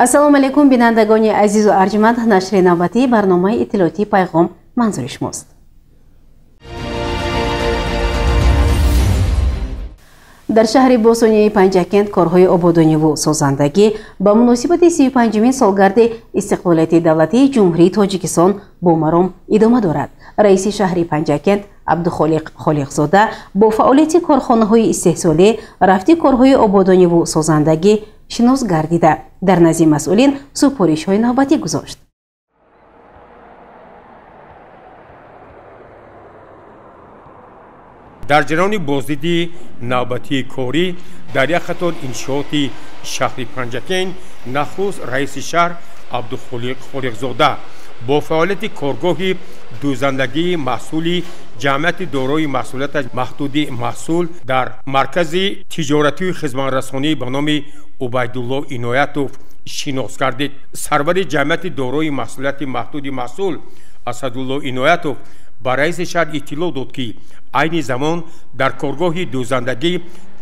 Ассалому алайкум, бинандагони азизу арҷманд. Нашри навбатии барномаи иттилоотии Пайғом манзури шумост. Дар шаҳри бостонии Панҷакент корҳои ободониву созандагӣ ба муносибати 35-умин солгарди истиқлолияти давлатии Ҷумҳурии Тоҷикистон бо маром идома дорад. Раиси шаҳри Панҷакент Абдухолиқ Холиқзода бо фаъолияти корхонаҳои истеҳсолӣ, рафти корҳои ободониву созандагӣ шинос гардида, дар назди масъулин супоришҳои навбатӣ гузошт. Дар ҷараёни боздиди навбатии корӣ дар як қатор иншооти шаҳри Панҷакент нахуст раиси шаҳр Абдухолиқ Холиқзода бо фаъолияти коргоҳи дӯзандагии маҳсули ҷамъияти дорои масъулияташ маҳдуди маҳсул дар маркази тиҷоратию хизматрасонӣ ба номи Убайдулло Иноятов шинос гардид. Сарвари ҷамъияти дорои масъулияти маҳдуди маҳсул Асадулло Иноятов ба раиси шаҳр иттилоъ дод, ки айни замон дар коргоҳи дӯзандагӣ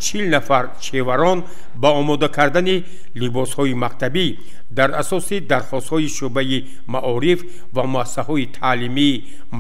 40 нафар чеварон ба омода кардани либосҳои мактабӣ дар асоси дархостҳои шӯъбаи маориф ва муассисаҳои таълимӣ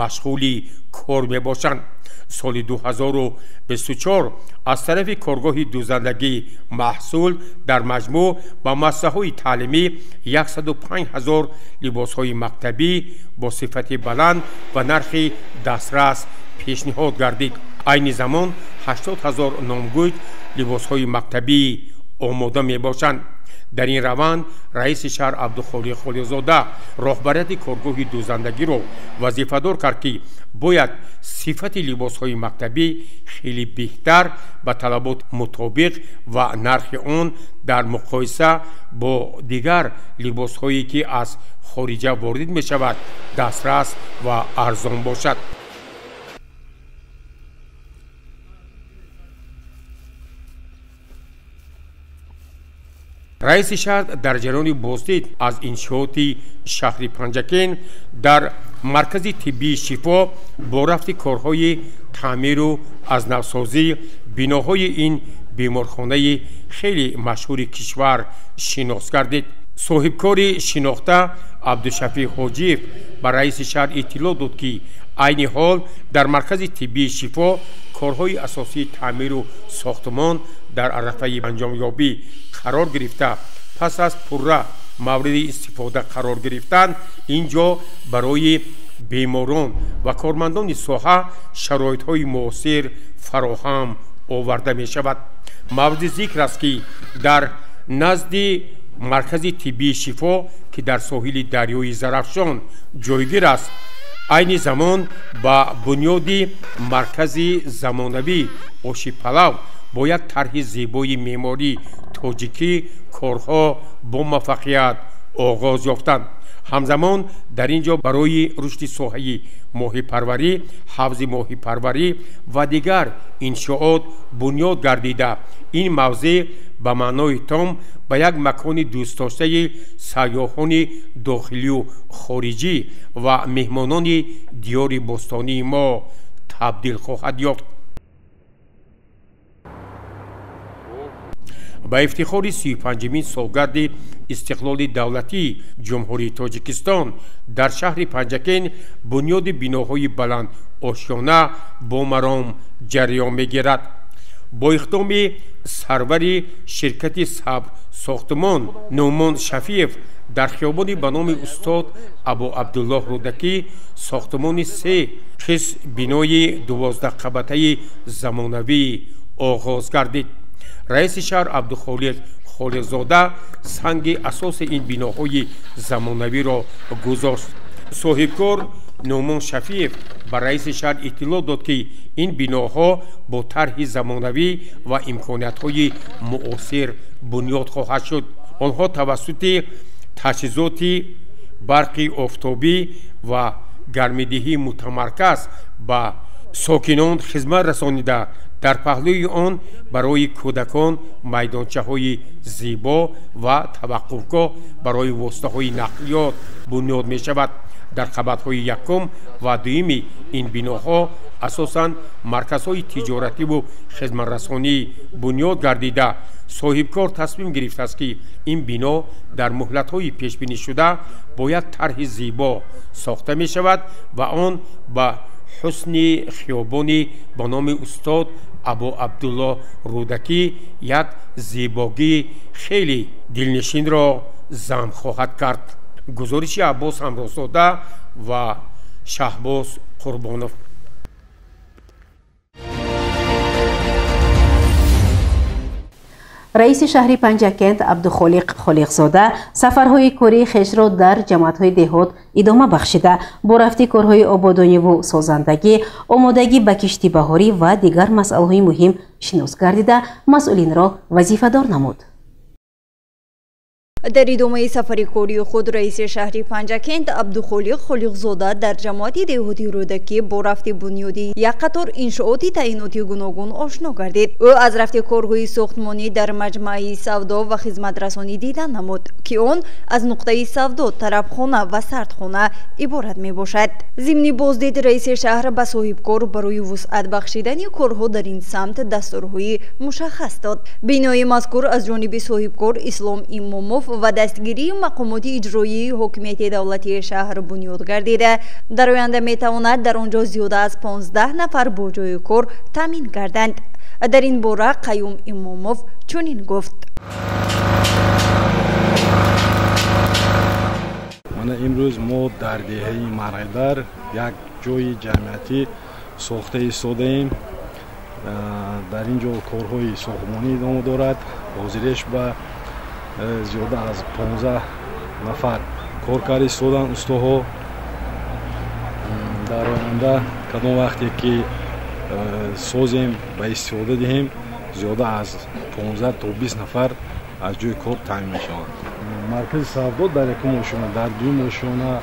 машғули кор мебошанд. Соли 2024 аз тарафи коргоҳи дӯзандагӣ маҳсул дар маҷмӯъ ба муассисаҳои таълимӣ 105 ҳазор либосҳои мактабӣ бо сифати баланд ва нархи дастрас пешниҳод гардид. Айни замон 80 ҳазор номгӯй либосҳои мактабӣ омода мебошанд. Дар ин раванд раиси шаҳр Абдухолиқ Холиқзода роҳбарияти коргоҳи дӯзандагиро вазифадор кард, ки бояд сифати либосҳои мактабӣ хеле беҳтар, ба талабот мутобиқ ва нархи он дар муқоиса бо дигар либосҳое ки аз хориҷа ворид мешавад дастрас ва арзон бошад. Раиси шаҳр дар ҷараёни боздид аз иншооти шаҳри Панҷакент дар маркази тиббии Шифо бо рафти корҳои таъмиру аз навсозӣ биноҳои ин беморхонаи хеле машҳури кишвар шинос гардид. Соҳибкори шинохта Абдушафиқ Ҳоҷиев ба раиси шаҳр иттилоъ дод, ки айни ҳол дар маркази тиббии Шифо корҳои асосии таъмиру сохтмон дар арафаи анҷомёбӣ қарор гирифта, пас аз пурра мавриди истифода қарор гирифтан ин ҷо барои беморон ва кормандони соҳа шароитҳои муосир фароҳам оварда мешавад. Мавриди зикр аст, ки дар назди маркази тиббии Шифо, ки дар соҳили дарёи Зарафшон ҷойгир аст, айни замон ба бунёди маркази замонавӣ Ошипалав бо як тарҳи зебои меъморӣ тоҷикӣ корҳо бо муваффақият оғоз ёфтанд. Ҳамзамон дар ин ҷо барои рушди соҳаи моҳипарварӣ, ҳавзи моҳипарварӣ ва дигар иншоот бунёд гардида, ин мавзеъ ба маънои том ба як макони дӯстдоштаи сайёҳони дохилию хориҷӣ ва меҳмонони диёри бостонии мо табдил хоҳад ёфт. Ба ифтихори 35-умин солгарди истиқлоли давлатии Ҷумҳурии Тоҷикистон дар шаҳри Панҷакент бунёди биноҳои баланд ошёна бо маром ҷараён мегирад. Бо иқдоми сарвари ширкати Сабр сохтмон Нӯъмон Шафиев дар хиёбони ба номи устод Абу Абдуллоҳ Рӯдакӣ сохтмони 3 қисм бинои 12 қабатаи замонавӣ оғоз гардид. Раиси шаҳр Абдухолиқ Холиқзода санги асоси ин биноҳои замонавиро гузошт. Соҳибкор Нӯъмон Шафиев ба раиси шаҳр иттилоъ дод, ки ин биноҳо бо тарҳи замонавӣ ва имкониятҳои муосир бунёд хоҳад шуд. Онҳо тавассути таҷҳизоти барқи офтобӣ ва гармидиҳии мутамарказ ба сокинон хизмат расонида, дар паҳлӯи он барои кӯдакон майдончаҳои зебо ва таваққуфгоҳ барои воситаҳои нақлиёт бунёд мешавад. Дар қабатҳои якум ва дуюми ин биноҳо Асосан марказҳои тиҷоративу хизматрасонӣ бунёд гардида, соҳибкор тасмим гирифтааст, ки ин бино дар муҳлатҳои пешбинишуда бо як тарҳи зебо сохта мешавад ва он ба ҳусни хиёбони ба номи устод Абу Абдулло Рӯдакӣ як зебогии хеле дилнишинро зам хоҳад кард. Гузориши Аббос Ҳамроҳзода ва Шаҳбоз Қурбонов. Раиси шаҳри Панҷакент Абдухолиқ Холиқзода сафарҳои кории хешро дар ҷамоатҳои деҳот идома бахшида, бо рафти корҳои ободониву созандагӣ, омодагӣ ба кишти баҳорӣ ва дигар масъалаҳои муҳим шинос гардида, масъулинро вазифадор намуд. Дар идомаи сафари кории худ раиси шаҳри Панҷакент Абдухолиқ Холиқзода дар ҷамоати деҳоти Рӯдакӣ бо рафти бунёди як қатор иншооти таъиноти гуногун ошно гардид. Ӯ аз рафти корҳои сохтмонӣ дар маҷмӯаи савдо ва хизматрасонӣ дидан намуд, ки он аз нуқтаи савдо, тарабхона ва сардхона иборат мебошад. Зимни боздид раиси шаҳр ба соҳибкор барои вусъат бахшидани корҳо дар ин самт дастурҳои мушаххас дод. Бинои мазкур аз ҷониби соҳибкор Ислом Имомов ва дастгирии мақомоти иҷроии ҳокимияти давлатии шаҳр бунёд гардида, дар оянда метавонад дар он ҷо зиёда аз 15 нафар бо ҷойи кор таъмин гарданд. Дар ин бора Қаюм Имомов чунин гуфт: Мана имрӯз мо дар деҳаи Марғидар як ҷойи ҷамъиятӣ сохта истодаем. Дар ин ҷо корҳои сохтмонӣ идома дорад. Ҳозиреш ба зиёда аз 15 нафар кор карда истоданд устоҳо. Дар оянда кадом вақте ки созем, ба истифода диҳем, зиёда аз 15 то 20 нафар аз ҷои кор таъмин мешаванд. Маркази савдо дар якум ошёна, дар дуюм ошёна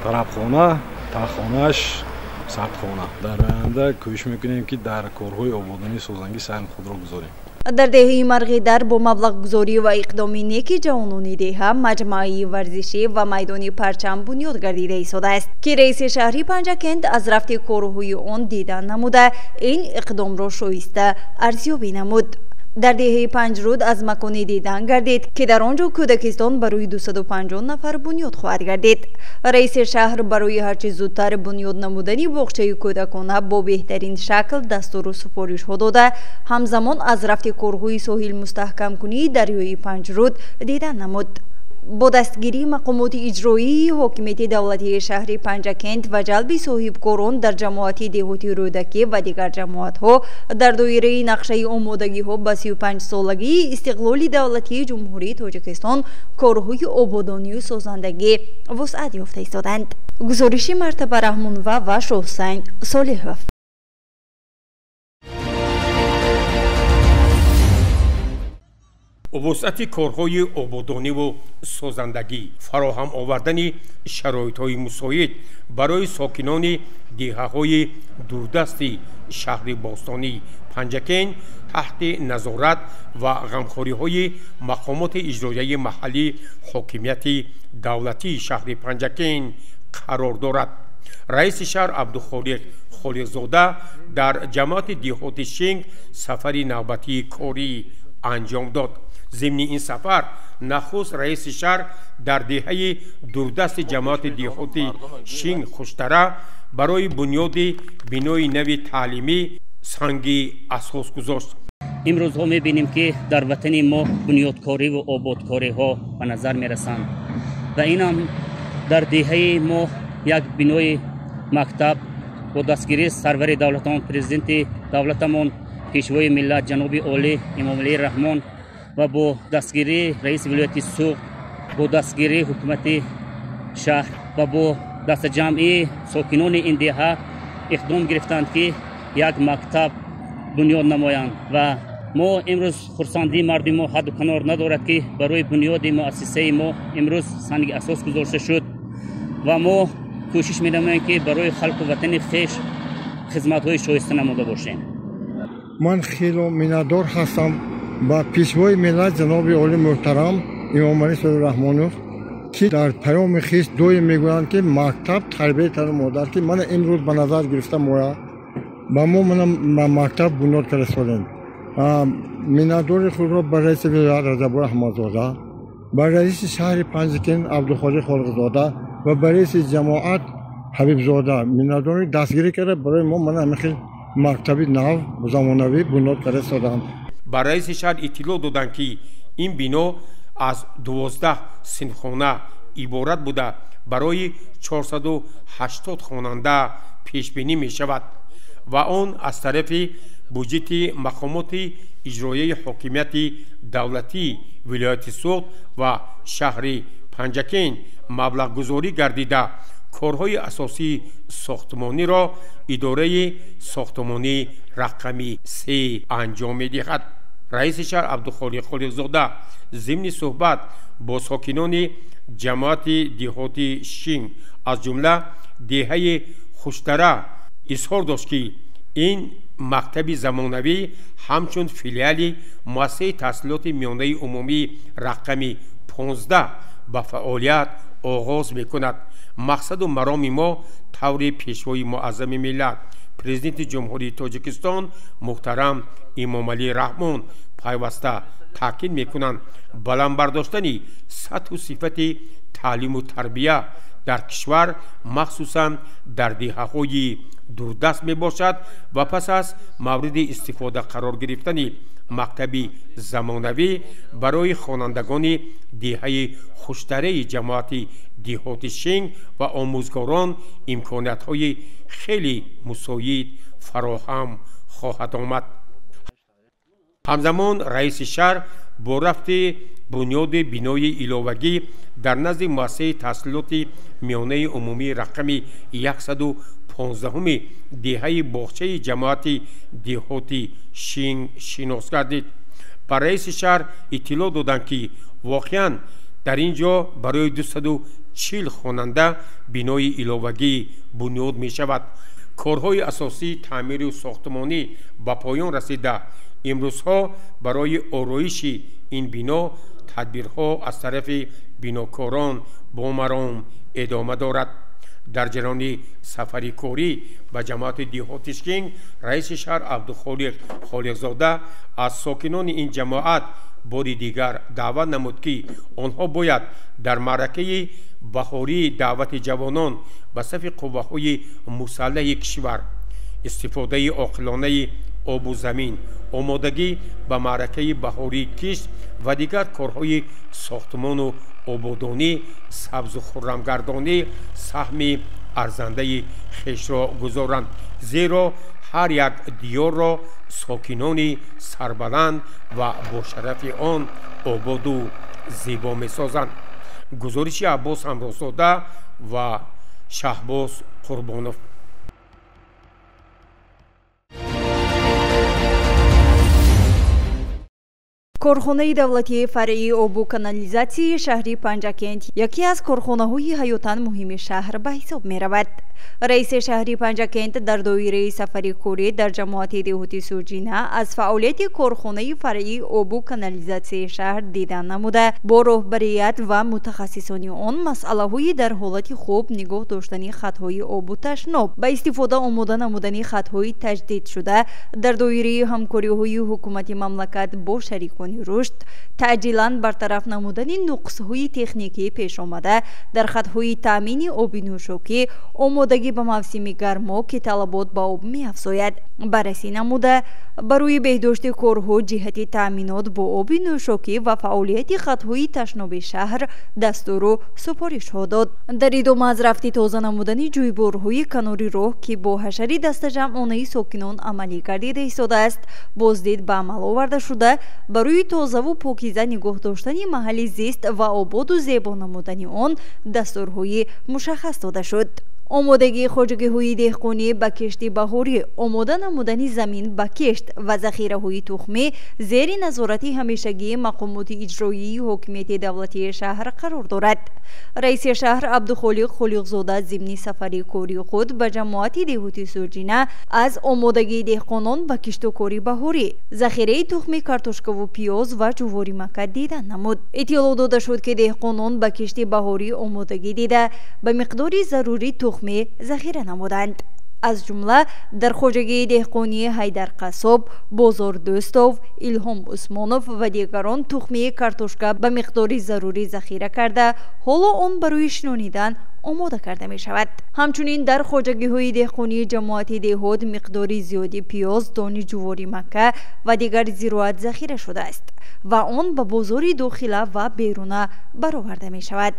тарабхона, таххонааш сардхона. Дар оянда кӯшиш мекунем, ки дар корҳои ободонии созангӣ саҳми худро гузорем. Дар деҳаи Марғидар бо маблағгузорӣ ва иқдоми неки ҷавонони деҳа маҷмӯаи варзишӣ ва майдони парчам бунёд гардида истодааст, ки раиси шаҳри Панҷакент аз рафти корҳои он дидан намуда, ин иқдомро шоиста арзёбӣ намуд. Дар деҳаи Панҷруд аз макони дидан гардид, ки дар он ҷо кӯдакистон барои 250 нафар бунёд хоҳад гардид. Раиси шаҳр барои ҳарчи зудтар бунёд намудани боғчаи кӯдакона бо беҳтарин шакл дастуру супоришҳо дода, ҳамзамон аз рафти корҳои соҳилмустаҳкамкунии дарёи Панҷруд дидан намуд. Бо дастгирии мақомоти иҷроии ҳокимияти давлатии шаҳри Панҷакент ва ҷалби соҳибкорон дар ҷамоати деҳоти Рӯдакӣ ва дигар ҷамоатҳо дар доираи нақшаи омодагиҳо ба 35-солагии истиқлоли давлатии Ҷумҳурии Тоҷикистон корҳои ободонию созандагӣ вусъат ёфта истоданд. Гузориши Мартаба Раҳмонова ва Шоҳусайн Солиҳов. Вусъати корҳои ободониву созандагӣ, фароҳам овардани шароитҳои мусоид барои сокинони деҳаҳои дурдасти шаҳри бостонӣ Панҷакент таҳти назорат ва ғамхориҳои мақомоти иҷроияи маҳаллии ҳокимияти давлатии шаҳри Панҷакент қарор дорад. Раиси шаҳр Абдухолиқ Холиқзода дар ҷамоати деҳоти Шинг сафари навбатии корӣ анҷом дод. Зимни ин сафар нахуст раиси шаҳр дар деҳаи дурдасти ҷамоати деҳоти Шинг Хуштара барои бунёди бинои нави таълимӣ санги асос гузошт. Имрӯзҳо мебинем, ки дар ватани мо бунёдкориву ободкориҳо ба назар мерасанд ва инам дар деҳаи мо як бинои мактаб бо дастгирии сарвари давлатамон, президенти давлатамон, пешвои миллат ҷаноби олӣ Эмомалӣ Раҳмон ва бо дастгирии раиси вилояти Суғд, бо дастгирии ҳукумати шаҳр ва бо дастаҷамъии сокинони ин деҳа иқдом гирифтанд, ки як мактаб бунёд намоянд ва мо имрӯз хурсандии мардуми мо ҳадду канор надорад, ки барои бунёди муассисаи мо имрӯз санги асос гузошта шуд ва мо кӯшиш менамоем, ки барои халқу ватани хеш хизматҳои шоиста намуда бошем. Ман хело миннатдор ҳастам ба пешвои миллат ҷаноби олӣ муҳтарам Эмомалӣ Раҳмонов, ки дар паёми хеш доим мегӯянд, ки мактаб тарбияи тану модар, ки мана имрӯз ба назар гирифта моя Ба мо мактаб бунёд карда истодем. Миннатдори худро ба раиси вилоят Раҷаббой Аҳмадзода, ба раиси шаҳри Панҷакент Абдухолиқ Холиқзода ва ба раиси ҷамоат Ҳабибзода миннатдори дастгирӣ карда барои мо мана ҳамин хел мактаби нав замонавӣ бунёд карда истоданд. Ба раиси шаҳр иттилоъ доданд, ки ин бино аз 12 синфхона иборат буда, барои 480 хонанда пешбинӣ мешавад ва он аз тарафи буҷети мақомоти иҷроияи ҳокимияти давлатии вилояти Суғд ва шаҳри Панҷакент маблағгузорӣ гардида, корҳои асосии сохтмониро идораи сохтмонии рақами 3 анҷом медиҳад. Раиси шаҳр Абдухолиқ Холиқзода зимни суҳбат бо сокинони ҷамоати деҳоти Шинг, аз ҷумла деҳаи Хуштара, изҳор дошт, ки ин мактаби замонавӣ ҳамчун филиали муассисаи таҳсилоти миёнаи умумӣ рақами 15 ба фаъолият оғоз мекунад. Мақсаду мароми мо таври пешвои муаззами миллат, президенти Ҷумҳурии Тоҷикистон муҳтарам Эмомалӣ Раҳмон пайваста таъкид мекунанд, баланд бардоштани сатҳу сифати таълиму тарбия дар кишвар, махсусан дар деҳаҳои дурдаст мебошад ва пас аз мавриди истифода қарор гирифтани мактаби замонавӣ барои хонандагони деҳаи Хуштараи ҷамоати деҳоти Шинг ва омӯзгорон имкониятҳои хеле мусоид фароҳам хоҳад омад. Ҳамзамон раиси шаҳр бо рафти бунёди бинои иловагӣ дар назди муассисаи таҳсилоти миёнаи умумии рақами 115 деҳаи боғчаи ҷамоати деҳоти Шинг шинос гардид. Ба раиси шаҳр иттилоъ доданд, ки воқеан дар ин ҷо барои 240 хонанда бинои иловагӣ бунёд мешавад. Корҳои асосии таъмиру сохтмонӣ ба поён расида, имрӯзҳо барои ороиши ин бино тадбирҳо аз тарафи бинокорон бо маром идома дорад. Дар ҷараёни сафари корӣ ба ҷамоати деҳоти Шинг раиси шаҳр Абдухолиқ Холиқзода аз сокинони ин ҷамоат бори дигар даъват намуд, ки онҳо бояд дар маъракаи баҳории даъвати ҷавонон ба сафи қувваҳои мусаллаҳи кишвар, истифодаи оқилонаи обу замин, омодагӣ ба маъракаи баҳории кишт ва дигар корҳои сохтмону ободонӣ, сабзу хуррамгардонӣ саҳми арзандаи хешро гузоранд, зеро ҳар як диёрро сокинони сарбаланд ва бошарафи он ободу зебо месозанд. Гузориши Аббос Ҳамрозода ва Шаҳбоз Қурбонов. Корхонаи давлатии фаръии обу канализатсияи шаҳри Панҷакент яке аз корхонаҳои ҳаётан муҳими шаҳр ба ҳисоб меравад. Раиси шаҳри Панҷакент дар доираи сафари корӣ дар ҷамоати деҳоти Сурҷина аз фаъолияти корхонаи фаръии обу канализатсияи шаҳр дидан намуда, бо роҳбарият ва мутахассисони он масъалаҳои дар ҳолати хуб нигоҳ доштани хатҳои обу ташноб, ба истифода омода намудани хатҳои таҷдидшуда дар доираи ҳамкориҳои ҳукумати мамлакат бо шарикони рушд, таъҷилан бартараф намудани нуқсҳои техникӣ пешомада дар хатҳои таъмини оби нӯшокӣ, омодагӣ ба мавсими гармо, ки талабот ба об меафзояд, баррасӣ намуда, барои беҳдошти корҳо ҷиҳати таъминот бо оби нӯшокӣ ва фаъолияти хатҳои ташноби шаҳр дастуру супоришҳо дод. Дар идома аз рафти тоза намудани ҷӯйборҳои канори роҳ, ки бо ҳашари дастаҷамъонаи сокинон амалӣ гардида истодааст, боздид ба амал оварда шуда, барои тозаву покиза нигоҳ доштани маҳалли зист ва ободу зебо намудани он дастурҳои мушаххас дода шуд. Омодагии хоҷагиҳои деҳқонӣ ба кишти баҳорӣ, омода намудани замин ба кишт ва захираҳои тухмӣ зери назорати ҳамешагии мақомоти иҷроии ҳокимияти давлатии шаҳр қарор дорад. Раиси шаҳр Абдухолиқ Холиқзода зимни сафари кории худ ба ҷамоати деҳоти Сурҷина аз омодагии деҳқонон ба киштукори баҳорӣ, захираи тухми картошкаву пиёз ва ҷуворимакка дидан намуд. Иттилоъ дода шуд, ки деҳқонон ба кишти баҳорӣ омодагӣ дида, ба миқдори зарурӣ тухмӣ захира намуданд. Аз ҷумла дар хоҷагии деҳқонии Ҳайдар Қассоб, Бозор Дӯстов, Илҳом Усмонов ва дигарон тухмии картошка ба миқдори зарурӣ захира карда, ҳоло он барои шинонидан омода карда мешавад. Ҳамчунин дар хоҷагиҳои деҳқонии ҷамоати деҳот миқдори зиёди пиёз, дони ҷувори макка ва дигар зироат захира шудааст ва он ба бозори дохила ва беруна бароварда мешавад.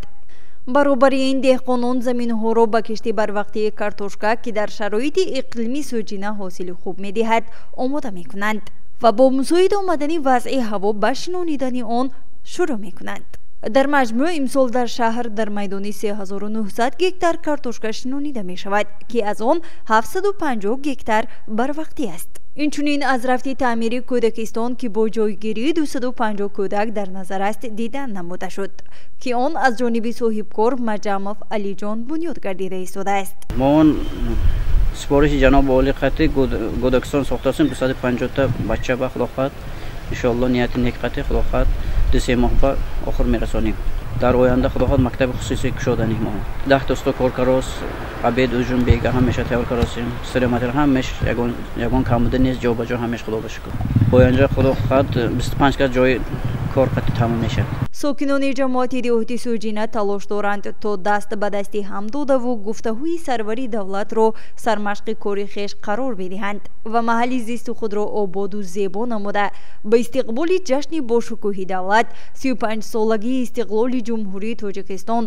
Баробари ин деҳқонон заминҳоро ба кишти барвақтии картошка, ки дар шароити иқлими сӯҷина ҳосили хуб медиҳад, омода мекунанд ва бо мусоид омадани вазъи ҳаво ба шинонидани он шурӯъ мекунанд. Дар маҷмӯъ имсол дар шаҳр дар майдони 3900 гектар картошка шинонида мешавад, ки аз он 750 гектар барвақтӣ аст. Инчунин аз рафти таъмири кӯдакистон, ки бо ҷойгирии 250 кӯдак дар назар аст, дидан намуда шуд, ки он аз ҷониби соҳибкор Маҷамов Алиҷон бунёд гардида истодааст. Мо он супориши ҷаноби олӣ қатъи кӯдакистон сохтасем, 250 бача ба худо хоҳад, иншоалло нияти нек қатъи худо хоҳад 2-3 моҳ ба охир мерасонем. Дар оянда худо хоҳад мактаби хусусӣ кушоданем мо. 10 уста коркарос, обед, ужин, бега ҳамеша тайёр каросем. Стройматериал ҳамеш ягон камбуда нест, ҷо ба ҷо ҳамеш худо ба шукр. Оянда худо хоҳад 25 кас ҷои кор қатъи тамом мешавад. Сокинони ҷамоати деҳоти Сӯҷина талош доранд то даст ба дасти ҳам додаву гуфтаҳои сарвари давлатро сармашқи кори хеш қарор бидиҳанд ва маҳалли зисти худро ободу зебо намуда ба истиқболи ҷашни бошукӯҳи давлат 35-солагии истиқлоли Ҷумҳурии Тоҷикистон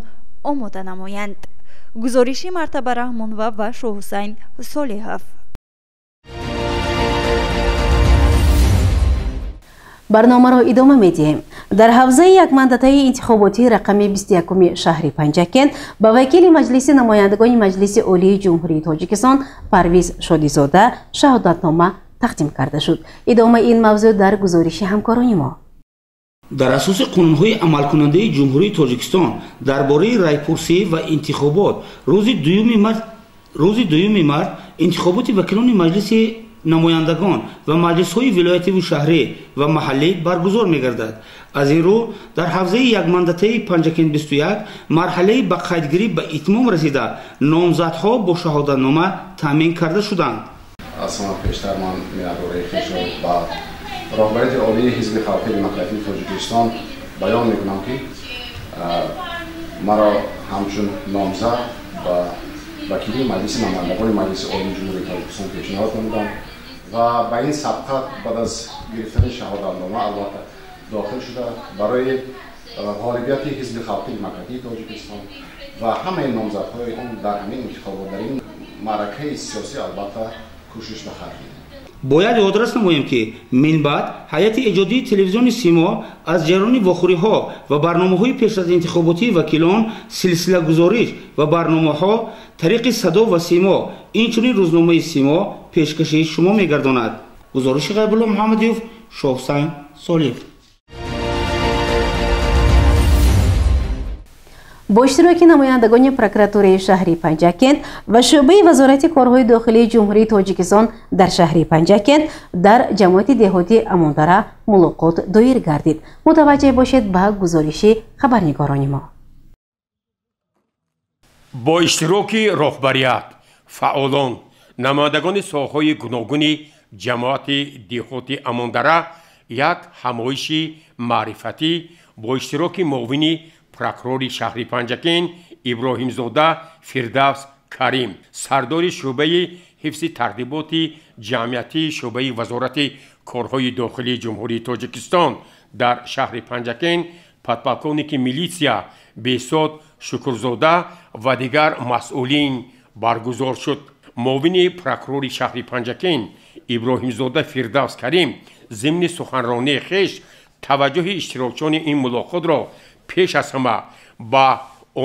омода намоянд. Гузориши Мартаба Раҳмонова ва Шоҳҳусайн Солиҳов. Барномаро идома медиҳем. Дар ҳавзаи якмандатаи интихоботии рақами 21 шаҳри Панҷакент ба вакили Маҷлиси намояндагони Маҷлиси Олии Ҷумҳурии Тоҷикистон Парвиз Шодизода шаҳодатнома тақдим карда шуд. Идомаи ин мавзӯъ дар гузориши ҳамкорони мо. Дар асоси қонунҳои амалкунандаи Ҷумҳурии Тоҷикистон дар бораи райпурсӣ ва интихобот рӯзи 2 март интихоботи вакилони Маҷлиси намояндагон ва маҷлисҳои вилоятиву шаҳрӣ ва маҳаллӣ баргузор мегардад. Аз ин рӯ дар ҳавзаи якмандатаи Панҷакент 21 марҳалаи ба қайдгирӣ ба итмом расида номзадҳо бо шаҳодатнома таъмин карда шуданд. Аз ҳама пештар ман миннатдории хешро ба роҳбарияти олии Ҳизби халқии демократии Тоҷикистон баён мекунам, ки маро ҳамчун номзад ба вакили Маҷлиси намояндагони Маҷлиси Олии Ҷумҳурии Тоҷикистон пешниҳод намуданд ва ба ин сабқат баъд аз гирифтани шаҳодатнома албатта дохил шуда барои ғолибияти Ҳизби халқии демократии Тоҷикистон ва ҳамаи номзадҳои он дар ҳамин интихобот дар ин маъракаи сиёсӣ албатта кӯшиш ба харҷ медиҳем. Бояд ёдрас намоем, ки минбаъд ҳайати эҷодии телевизиони Симо аз ҷараёни вохӯриҳо ва барномаҳои пеш аз интихоботии вакилон, силсилагузориш ва барномаҳо тариқи садо ва симо, инчунин рӯзномаи Симо пешкаши шумо мегардонад. Гузориши Ғайбулло Муҳаммадиев, Шоҳҳусайн Солиев. Бо иштироки намояндагони прокуратураи шаҳри Панҷакент ва шӯъбаи Вазорати корҳои дохилии Ҷумҳурии Тоҷикистон дар шаҳри Панҷакент дар ҷамоати деҳоти Амондара мулоқот доир гардид. Мутаваҷҷеҳ бошед ба гузориши хабарнигорони мо. Бо иштироки роҳбарият, фаъолон, намояндагони соҳаҳои гуногуни ҷамоати деҳоти Амондара як ҳамоиши маърифатӣ бо иштироки муовини прокурори шаҳри Панҷакент Иброҳимзода Фирдавс Карим, сардори шӯъбаи ҳифзи тартиботи ҷамъиятии шӯъбаи Вазорати корҳои дохилии Ҷумҳурии Тоҷикистон дар шаҳри Панҷакент подполковники милитсия Бесод Шукрзода ва дигар масъулин баргузор шуд. Муовини прокурори шаҳри Панҷакент Иброҳимзода Фирдавс Карим зимни суханронии хеш таваҷҷӯҳи иштирокчиёни ин мулоқотро пеш аз ҳама ба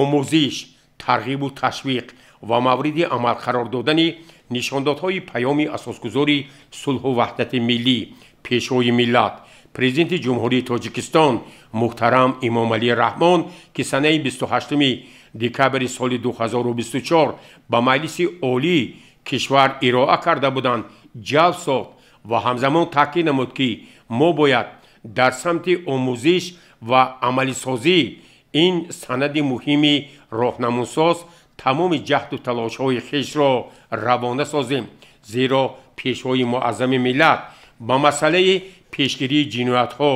омӯзиш, тарғибу ташвиқ ва мавриди амал қарор додани нишондодҳои паёми асосгузори сулҳу ваҳдати миллӣ, пешвои миллат, президенти Ҷумҳурии Тоҷикистон муҳтарам Эмомалӣ Раҳмон, ки санаи 28 декабри соли 2024 ба Маҷлиси Олии кишвар ироа карда буданд, ҷалб сохт ва ҳамзамон таъкид намуд, ки мо бояд дар самти омӯзиш ва амалисозии ин санади муҳими роҳнамунсоз тамоми ҷаҳду талошҳои хешро равона созем, зеро пешвои муаззами миллат ба масъалаи пешгирии ҷиноятҳо,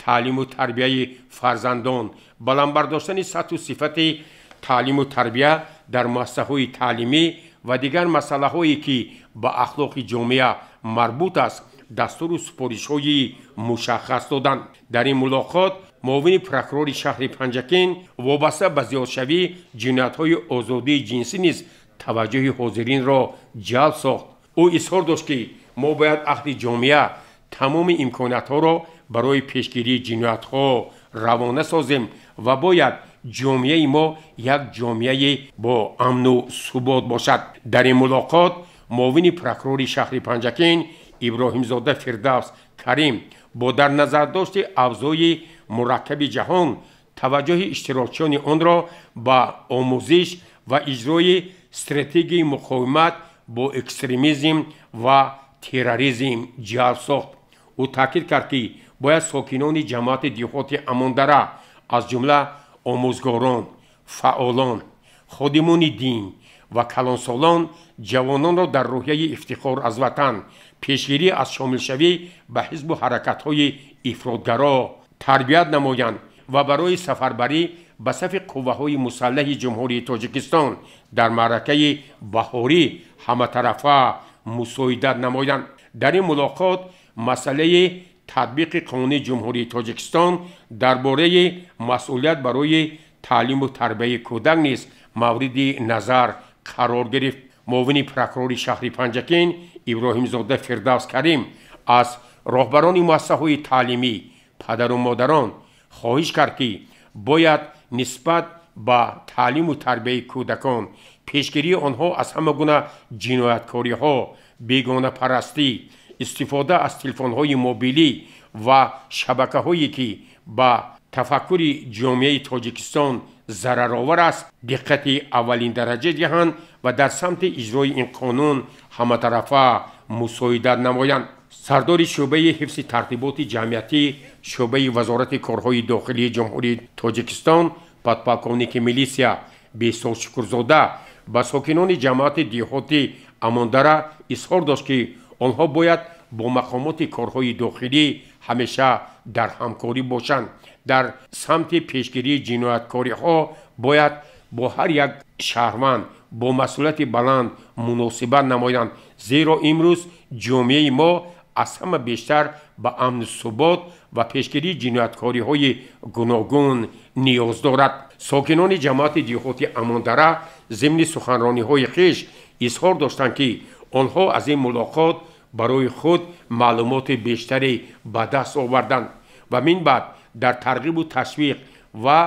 таълиму тарбияи фарзандон, баланд бардоштани сатҳу сифати таълиму тарбия дар муассисаҳои таълимӣ ва дигар масъалаҳое ки ба ахлоқи ҷомеа марбут аст, дастуру супоришҳои мушаххас доданд. Дар ин мулоқот муовини прокурори шаҳри Панҷакент вобаста ба зиёдшавии ҷиноятҳои озодии ҷинсӣ низ таваҷҷӯҳи ҳозиринро ҷалб сохт. Ӯ изҳор дошт, ки мо бояд аҳли ҷомеа тамоми имкониятҳоро барои пешгирии ҷиноятҳо равона созем ва бояд ҷомеаи мо як ҷомеаи бо амну субот бошад. Дар ин мулоқот муовини прокурори шаҳри Панҷакент Иброҳимзода Фирдавс Карим бо дар назардошти авзои мураккаби ҷаҳон таваҷҷӯҳи иштирокчиёни онро ба омӯзиш ва иҷрои стратегияи муқовимат бо экстремизм ва терроризм ҷалб сохт. Ӯ таъкид кард, ки бояд сокинони ҷамоати деҳоти Амондара, аз ҷумла омӯзгорон, фаъолон, ходимони дин ва калонсолон ҷавононро дар рӯҳияи ифтихор аз ватан, пешгирӣ аз шомилшавӣ ба ҳизбу ҳаракатҳои ифротгаро тарбият намоянд ва барои сафарбарӣ ба сафи қувваҳои мусаллаҳи Ҷумҳурии Тоҷикистон дар маъракаи баҳорӣ ҳаматарафа мусоидат намоянд. Дар ин мулоқот масъалаи татбиқи қонуни Ҷумҳурии Тоҷикистон дар бораи масъулият барои таълиму тарбияи кӯдак низ мавриди назар қарор гирифт. Муовини прокурори шаҳри Панҷакент Иброҳимзода Фирдавс Карим аз роҳбарони муассисаҳои таълимӣ, падару модарон хоҳиш кард, ки бояд нисбат ба таълиму тарбияи кӯдакон, пешгирии онҳо аз ҳама гуна ҷинояткориҳо, бегонапарастӣ, истифода аз телефонҳои мобилӣ ва шабакаҳое ки ба тафаккури ҷомеаи Тоҷикистон зараровар аст, диққати аввалиндараҷа диҳанд ва дар самти иҷрои ин қонун ҳаматарафа мусоидат намоянд. Сардори шӯъбаи ҳифзи тартиботи ҷамъиятӣ шӯъбаи Вазорати корҳои дохилии Ҷумҳурии Тоҷикистон подполковники милисия Бесол Шукурзода ба сокинони ҷамоати деҳоти Амондара изҳор дошт, ки онҳо бояд бо мақомоти корҳои дохилӣ ҳамеша дар ҳамкорӣ бошанд. Дар самти пешгирии ҷинояткориҳо бояд бо ҳар як шаҳрванд бо масъулияти баланд муносибат намоянд, зеро имрӯз ҷомеаи мо аз ҳама бештар ба амну субот ва пешгирии ҷинояткориҳои гуногун ниёз дорад. Сокинони ҷамоати деҳоти Амондара зимни суханрониҳои хеш изҳор доштанд, ки онҳо аз ин мулоқот барои худ маълумоти бештаре ба даст оварданд ва минбаъд дар тарғибу ташвиқ ва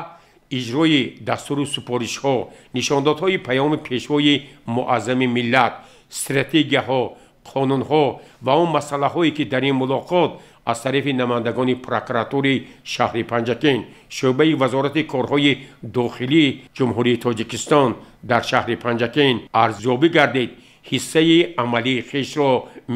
иҷрои дастуру супоришҳо, нишондодҳои паёми пешвои муаззами миллат, стратегияҳо, қонунҳо ва он масъалаҳое ки дар ин мулоқот аз тарафи намояндагони прокуратураи шаҳри Панҷакент, шӯъбаи Вазорати корҳои дохилии Ҷумҳурии Тоҷикистон дар шаҳри Панҷакент арзёбӣ гардид, ҳиссаи амалии хешро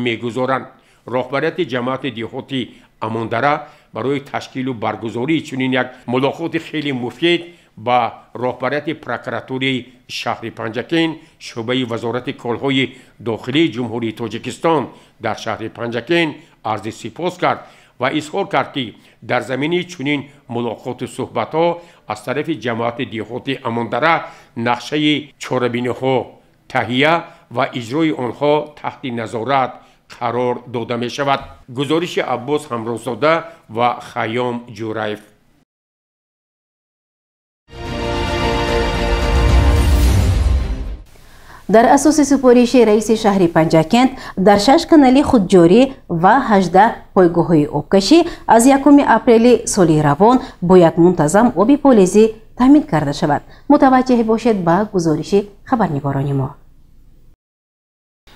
мегузоранд. Роҳбарияти ҷамоати деҳоти Амондара барои ташкилу баргузории чунин як мулоқоти хеле муфид ба роҳбарияти прокуратураи шаҳри Панҷакент, шӯъбаи Вазорати корҳои дохилии Ҷумҳурии Тоҷикистон дар шаҳри Панҷакент арзи сипос кард ва изҳор кард, ки дар заминаи чунин мулоқоту суҳбатҳо аз тарафи ҷамоати деҳоти Амондара нақшаи чорабиниҳо таҳия ва иҷрои онҳо таҳти назорат қарор дода мешавад. Гузориши Аббос Ҳамрозода ва Хайём Ҷураев. Дар асоси супориши раиси шаҳри Панҷакент дар 6 канали худҷорӣ ва 18 пойгоҳҳои обкашӣ аз 1 апрели соли равон бояд мунтазам оби полезӣ таъмин карда шавад. Мутаваҷҷеҳ бошед ба гузориши хабарнигорони мо.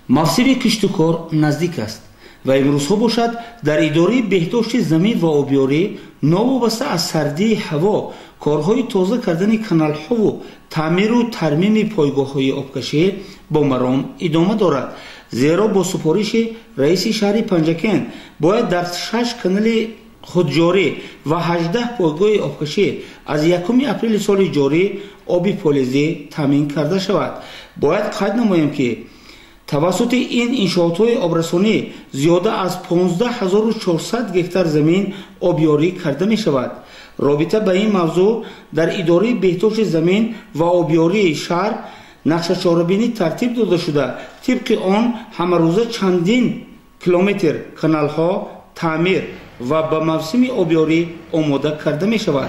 Мавсими киштукор наздик аст ва имрӯзҳо бошад дар идораи беҳдошти замин ва обёрӣ новобаста аз сардии ҳаво корҳои тоза кардани каналҳову таъмиру тармими пойгоҳҳои обкашӣ бо маром идома дорад, зеро бо супориши раиси шаҳри Панҷакент бояд дар 6 канали худҷорӣ ва 18 пойгоҳи обкашӣ аз 1 апрели соли ҷорӣ оби полезӣ таъмин карда шавад. Бояд қайд намоем, ки тавассути ин иншоотҳои обрасонӣ зиёда аз 15400 гектар замин обёрӣ карда мешавад. Робита ба ин мавзӯъ дар идораи беҳдошти замин ва обёрии шаҳр нақшачорабинӣ тартиб дода шуда, тибқи он ҳамарӯза чандин километр каналҳо таъмир ва ба мавсими обёрӣ омода карда мешавад.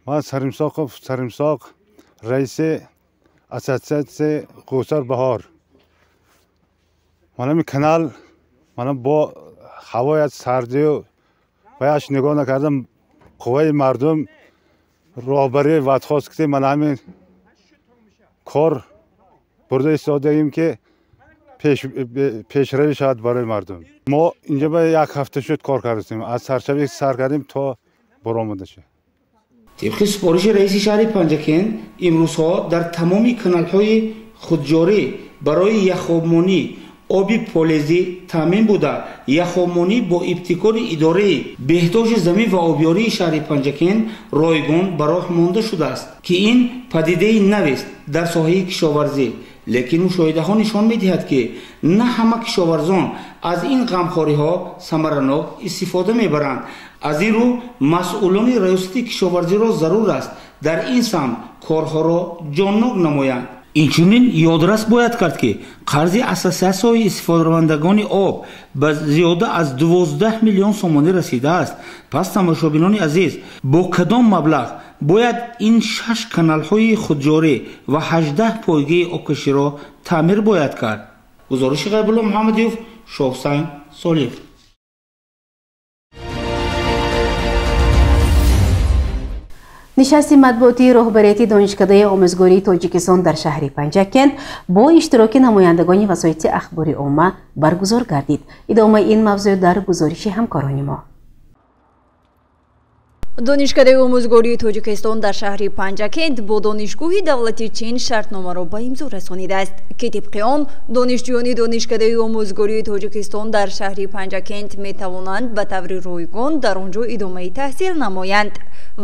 Ман Саримсоқов Саримсоқ, раиси ассотсиатсияи Қӯсар Баҳор. Манами канал мана бо ҳавоят сардию ваяш нигоҳ накардам, қувваи мардум роҳбарӣ ватхост ки мана ҳамин кор бурда истодаем, ки пешравӣ шавад барои мардум. Мо инҷа ба як ҳафта шуд кор кардастем, аз саршавӣ сар кардем то баромада шуд. Тибқи супориши раиси шаҳри Панҷакент, имрӯзҳо дар тамоми каналҳои худҷорӣ барои яхобмонӣ оби полезӣ таъмин буда, яхобмонӣ бо ибтикори идораи беҳдошти замин ва обёрии шаҳри Панҷакент ройгон ба роҳ монда шудааст, ки ин падидаи навест дар соҳаи кишоварзӣ. Лекин мушоҳидаҳо нишон медиҳад, ки на ҳама кишоварзон аз ин ғамхориҳо самаранок истифода мебаранд. Аз ин рӯ масъулони раёсати кишоварзиро зарур аст дар ин самт корҳоро ҷоннок намоянд. Инчунин ёдрас бояд кард, ки қарзи ассотсиатсияҳои истифодабарандагони об ба зиёда аз 12 миллион сомонӣ расидааст. Пас тамошобинони азиз, бо кадом маблағ бояд ин 6 каналҳои худҷорӣ ва 18 пойгаи обкаширо таъмир бояд кард? Гузориши Ғайбулло Муҳаммадиев, Шоҳсайн Солиев. Нишасти матбуотии роҳбарияти Донишкадаи омӯзгории Тоҷикистон дар шаҳри Панҷакент бо иштироки намояндагони васоити ахбори омма баргузор гардид. Идомаи ин мавзӯъ дар гузориши ҳамкорони мо. Донишкадаи омӯзгории Тоҷикистон дар шаҳри Панҷакент бо Донишгоҳи давлати Чин шартномаро ба имзо расонидааст, ки тибқи он донишҷӯёни Донишкадаи омӯзгории Тоҷикистон дар шаҳри Панҷакент метавонанд ба таври ройгон дар он ҷо идомаи таҳсил намоянд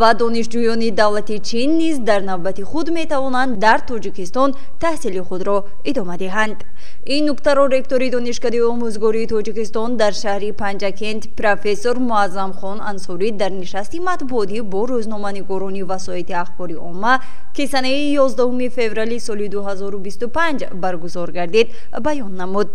ва донишҷӯёни давлати Чин низ дар навбати худ метавонанд дар Тоҷикистон таҳсили худро идома диҳанд. Ин нуктаро ректори Донишкадаи омӯзгории Тоҷикистон дар шаҳри Панҷакент профессор Муаззамхон Ансорӣ дар нишасти матбуотӣ бо рӯзноманигорони васоити ахбори омма, ки санаи 11 феврали соли 2025 баргузор гардид, баён намуд.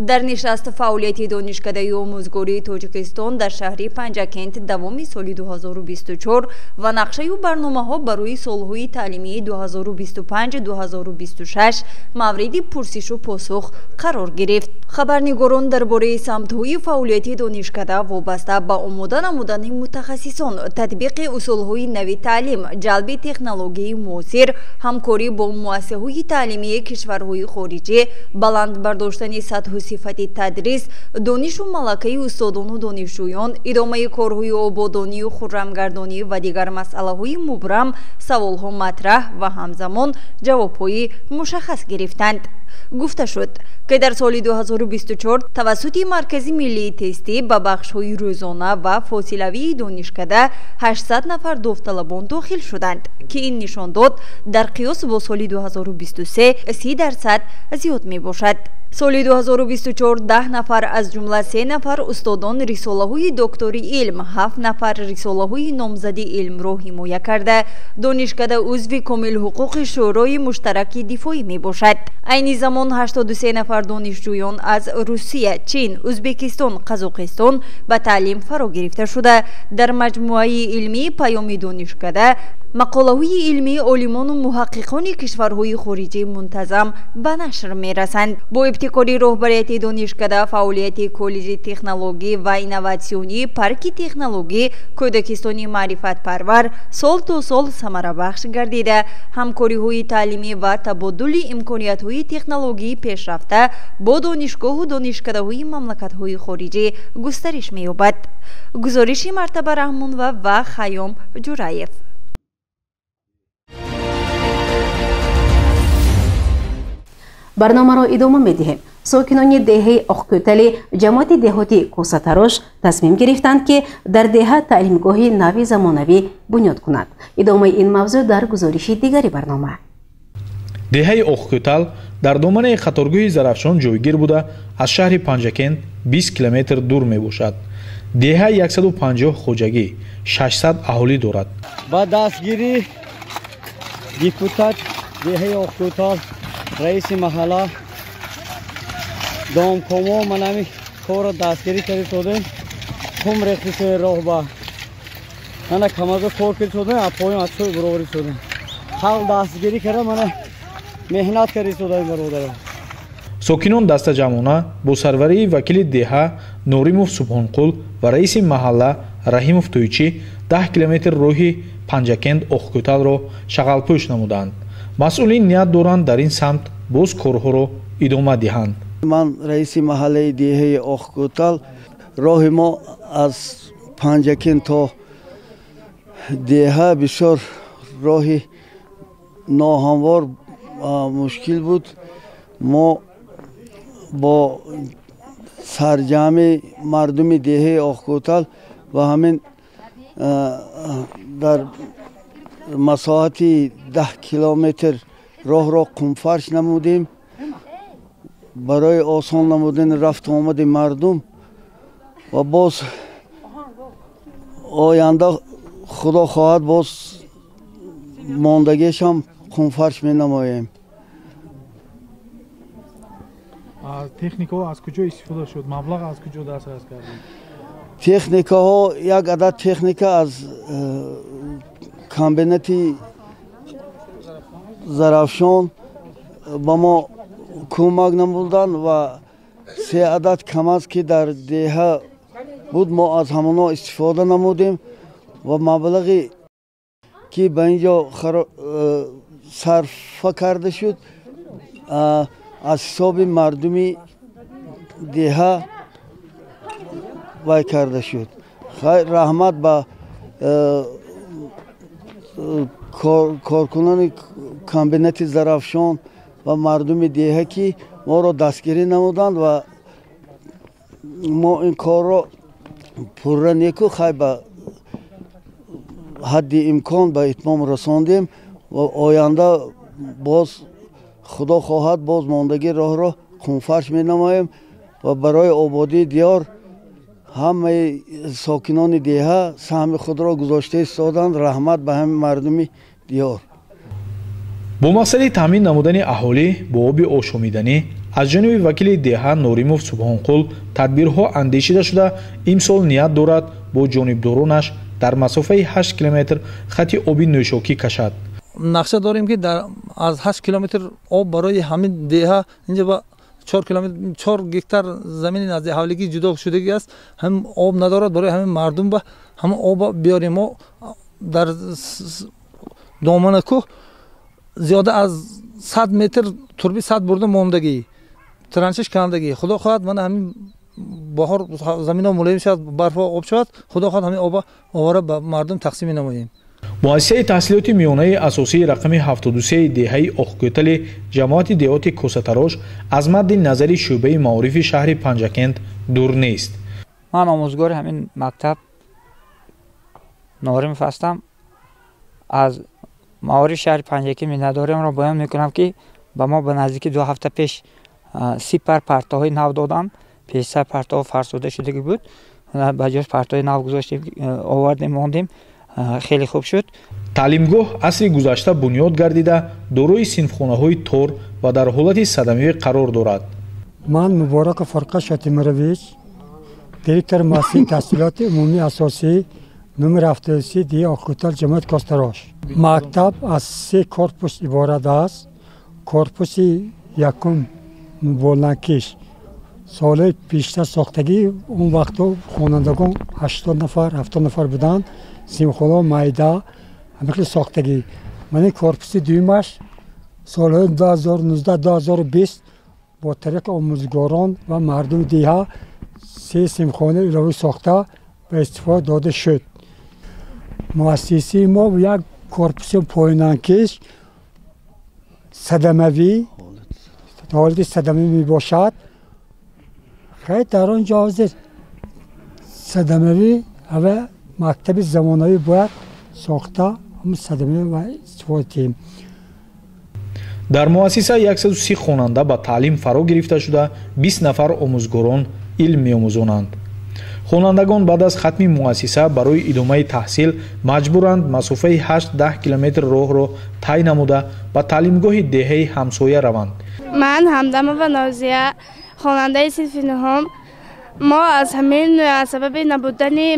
Дар нишаст фаъолияти Донишкадаи омӯзгории Тоҷикистон дар шаҳри Панҷакент давоми соли 2024 ва нақшаю барномаҳо барои солҳои таълимии 2025-2026 мавриди пурсишу посух қарор гирифт. Хабарнигорон дар бораи самтҳои фаъолияти донишкада вобаста ба омода намудани мутахассисон, татбиқи усулҳои нави таълим, ҷалби технологияи муосир, ҳамкорӣ бо муассисаҳои таълимии кишварҳои хориҷӣ, баланд бардоштани сатҳу сифати тадрис, донишу малакаи устодону донишҷӯён, идомаи корҳои ободонию хуррамгардонӣ ва дигар масъалаҳои мубрам саволҳо матраҳ ва ҳамзамон ҷавобҳои мушаххас гирифтанд. Гуфта шуд, ки дар соли 2024 тавассути Маркази миллии тестӣ ба бахшҳои рӯзона ва фосилавии донишкада 800 нафар довталабон дохил шуданд, ки ин нишондод дар қиёс бо соли 2023 30% зиёд мебошад. Соли 2024 10 нафар, аз ҷумла 3 нафар устодон рисолаҳои доктори илм, 7 нафар рисолаҳои номзади илмро ҳимоя карда, донишкада узви комилҳуқуқи Шӯрои муштараки дифоӣ мебошад. Айни замон 83 нафар донишҷӯён аз Русия, Чин, Ӯзбекистон, Қазоқистон ба таълим фаро гирифта шуда, дар маҷмӯаи илмии Паёми донишкада мақолаҳои илмии олимону муҳаққиқони кишварҳои хориҷӣ мунтазам ба нашр мерасанд. Бо ибтикори роҳбарияти донишкада фаъолияти коллеҷи технологӣ ва инноватсионии парки технологӣ Кӯдакистони маърифатпарвар сол то сол самарабахш гардида, ҳамкориҳои таълимӣ ва табодули имкониятҳои технологии пешрафта бо донишгоҳу донишкадаҳои мамлакатҳои хориҷӣ густариш меёбад. Гузориши Мартаба Раҳмонова ва Хайём Ҷураев. Барномаро идома медиҳем. Сокинони деҳаи Оқкӯтали ҷамоати деҳоти Косатарош тасмим гирифтанд, ки дар деҳа таълимгоҳи нави замонавӣ бунёд кунад. Идомаи ин мавзӯъ дар гузориши дигари барнома. Деҳаи Оқкӯтал дар доманаи қаторгӯҳи Зарафшон ҷойгир буда, аз шаҳри Панҷакент 20 километр дур мебошад. Деҳа 150 хоҷагӣ, 600 аҳолӣ дорад. Ба дастгирии депутат деҳаи Оқкӯтал, раиси маҳалла, домкомо манами корро дастгирӣ кардисодем. Хум рехтисои роҳба мана камазо кор кардисодем, апоён аз сӯи буроварисодем. Халқ дастгирӣ карда, мана меҳнат кардисодаем, бародаро. Сокинон дастаҷамъона бо сарварии вакили деҳа Норимов Субҳонқул ва раиси маҳалла Раҳимов Тӯйчӣ 10 километр роҳи Панҷакент Оқкӯталро шағалпӯш намуданд. Масъулин ният доранд дар ин самт боз корҳоро идома диҳанд. Ман раиси маҳаллаи деҳаи Оқкӯтал. Роҳи мо аз Панҷакент то деҳа бисёр роҳи ноҳамвор, мушкил буд. Мо бо сарҷамъи мардуми деҳаи Оқкӯтал ва ҳамин дар масоҳати 10 километр роҳро қумфарш намудем барои осон намудани рафту омади мардум ва боз оянда худо хоҳад боз мондагиашам қумфарш менамоем. Техникаҳо аз куҷо истифода шуд? Маблағ аз куҷо дастрас кардед? Техникаҳо, як адад техника аз комбинати Зарафшон ба мо кӯмак намуданд ва се адад КамАЗ, ки дар деҳа буд, мо аз ҳамонҳо истифода намудем ва маблағе ки ба ин ҷо сарфа карда шуд, аз ҳисоби мардуми деҳа вай карда шуд. Раҳмат ба коркунони комбинати Зарафшон ва мардуми деҳа, ки моро дастгирӣ намуданд ва мо ин корро пурра неку хай ба ҳадди имкон ба итмом расондем ва оянда боз худо хоҳад боз мондагии роҳро қумфарш менамоем ва барои ободии диёр ҳамаи сокинони деҳа саҳми худро гузошта истоданд. Раҳмат ба ҳамаи мардуми диёр. Бо мақсади таъмин намудани аҳолӣ бо оби ошомиданӣ аз ҷониби вакили деҳа Норимов Субҳонқул тадбирҳо андешида шуда, имсол ният дорад бо ҷонибдоронаш дар масофаи 8 километр хати оби нӯшокӣ кашад. Нақша дорем, ки аз 8 километр об барои ҳамин деҳа инҷа ба 4 километр, 4 гектар замини назди ҳавлигӣ ҷудо шудагӣ аст, ҳам об надорад. Барои ҳамин мардум ба ҳамин об биёрем. Мо дар домана кӯҳ зиёда аз 100 метр турби сад бурда мондагӣ, траншиш кандагӣ. Худо хоҳад мана ҳамин баҳор замино мулоим шавад, барфо об шавад, худо хоҳад ҳамин оба овора ба мардум тақсим менамоем. Муассисаи таҳсилоти миёнаи асосии рақами 73 деҳаи Оқкӯтали ҷамоати деҳоти Косатарош аз мадди назари шӯъбаи маорифи шаҳри Панҷакент дур нест. Ман омӯзгори ҳамин мактаб Норимов ҳастам. Аз маориф шаҳри Панҷакент миннатдориамро баён мекунам, ки ба мо ба наздики 2 ҳафта пеш 30 пар партоҳои нав доданд. Пештар партоҳо фарсуда шудагӣ буд, ба ҷош партоҳои нав гузоштем, овардем, мондем. Хеле хуб шуд. Таълимгоҳ асри гузашта бунёд гардида, дорои синфхонаҳои тор ва дар ҳолати садамавӣ қарор дорад. Ман Мубораков Фарқат Шотимирович, директори муассисаи таҳсилоти умумии асосӣ номер 73 деҳаи Оқкӯтал ҷамоати Костарош. Мактаб аз се корпус иборат аст. Корпуси якум болнакиш солҳои пештар сохтагӣ, он вақтҳо хонандагон 80 нафар, 70 нафар буданд. Синфхонаҳо майда, ҳамин хел сохтагӣ. Ман ин корпуси дуюмаш солҳои 2019-2020 бо тариқи омӯзгорон ва мардуми деҳа се синфхонаи иловӣ сохта ба истифода дода шуд. Муассисаи мо як корпуси поёнанкиш садамавӣ, ҳолати садамавӣ мебошад. Хай дар он ҷо ҳозир садамавӣ ва мактаби замонавӣ бояд сохта, ҳамун садамавӣ ва истифода диҳем. Дар муассиса 130 хонанда ба таълим фаро гирифта шуда, 20 нафар омӯзгорон илм меомӯзонанд. Хонандагон баъд аз хатми муассиса барои идомаи таҳсил маҷбуранд масофаи 8-10 километр роҳро тай намуда ба таълимгоҳи деҳаи ҳамсоя раванд. Ман Ҳамдамова Нозия, хонандаи синфи нуҳум. Мо аз ҳамин сабаби набудани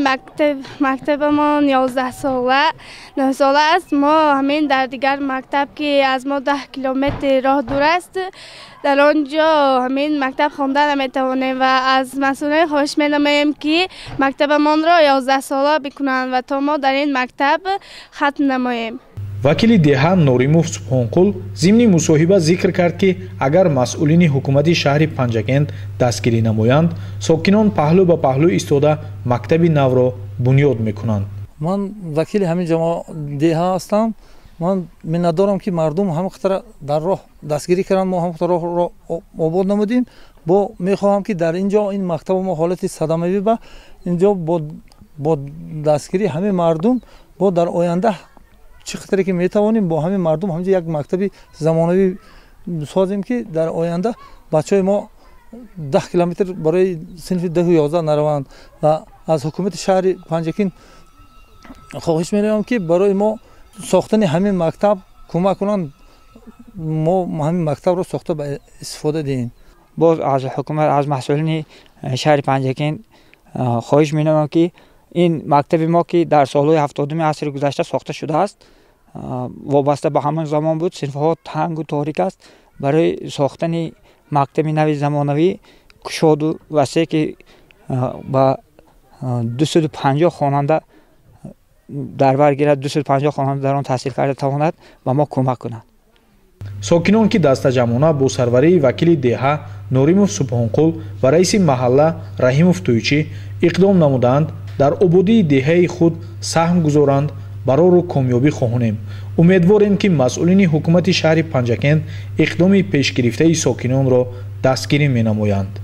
мактабамон 11 сола, 9 сола аст. Мо ҳамин дар дигар мактаб, ки аз мо 10 километр роҳ дур аст, дар он ҷо ҳамин мактаб хонда наметавонем ва аз масъулин хоҳиш менамоем, ки мактабамонро 11 сола бикунанд ва то мо дар ин мактаб хатм намоем. Вакили деҳа Норимов Субҳонқул зимни мусоҳиба зикр кард, ки агар масъулини ҳукумати шаҳри Панҷакент дастгирӣ намоянд, сокинон паҳлӯ ба паҳлӯ истода мактаби навро бунёд мекунанд. Ман вакили ҳамин деҳа ҳастам. Ман миннатдорам, ки мардум ҳама қитара дар роҳ дастгирӣ карданд. Мо ҳама қитара роҳро обод намудем. Бо мехоҳам, ки дар ин ҷо ин мактаба мо ҳолати садамавӣ ба ин ҷо бо дастгирии ҳамин мардум бо дар оянда чӣ қадре ки метавонем бо ҳамин мардум ҳамҷо як мактаби замонавӣ созем, ки дар оянда бачаҳои мо 10 километр барои синфи 10 11 нараванд. Ва аз ҳукумати шаҳри Панҷакент хоҳиш менамоям, ки барои мо сохтани ҳамин мактаб кӯмак кунанд, мо ҳамин мактабро сохта ба истифода диҳем. Боз аз ҳукумат, аз масъулини шаҳри Панҷакент хоҳиш менамоям, ки ин мактаби мо, ки дар солҳои 70-уми асри гузашта сохта шудааст, вобаста ба ҳамон замон буд, синфҳо тангу торик аст. Барои сохтани мактаби нави замонавӣ, кушоду васеъ, ки ба 250 хонанда дар бар гирад, 250 хонанда дар он таҳсил карда тавонад, ба мо кӯмак кунад. Сокинон, ки дастаҷамъона бо сарварии вакили деҳа Норимов Субҳонқул ва раиси маҳалла Раҳимов Тӯйчӣ иқдом намуданд дар ободии деҳаи худ саҳм гузоранд, барору комёбӣ хоҳонем. Умедворем, ки масъулини ҳукумати шаҳри Панҷакент иқдоми пешгирифтаи сокинонро дастгирӣ менамоянд.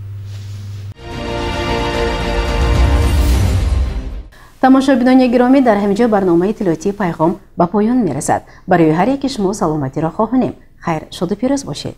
Тамошобинони гиромӣ, дар ҳамин ҷо барномаи иттилоотии Пайғом ба поён мерасад. Барои ҳар яки шумо саломатиро хоҳонем. Хайр, шоду пирӯз бошед.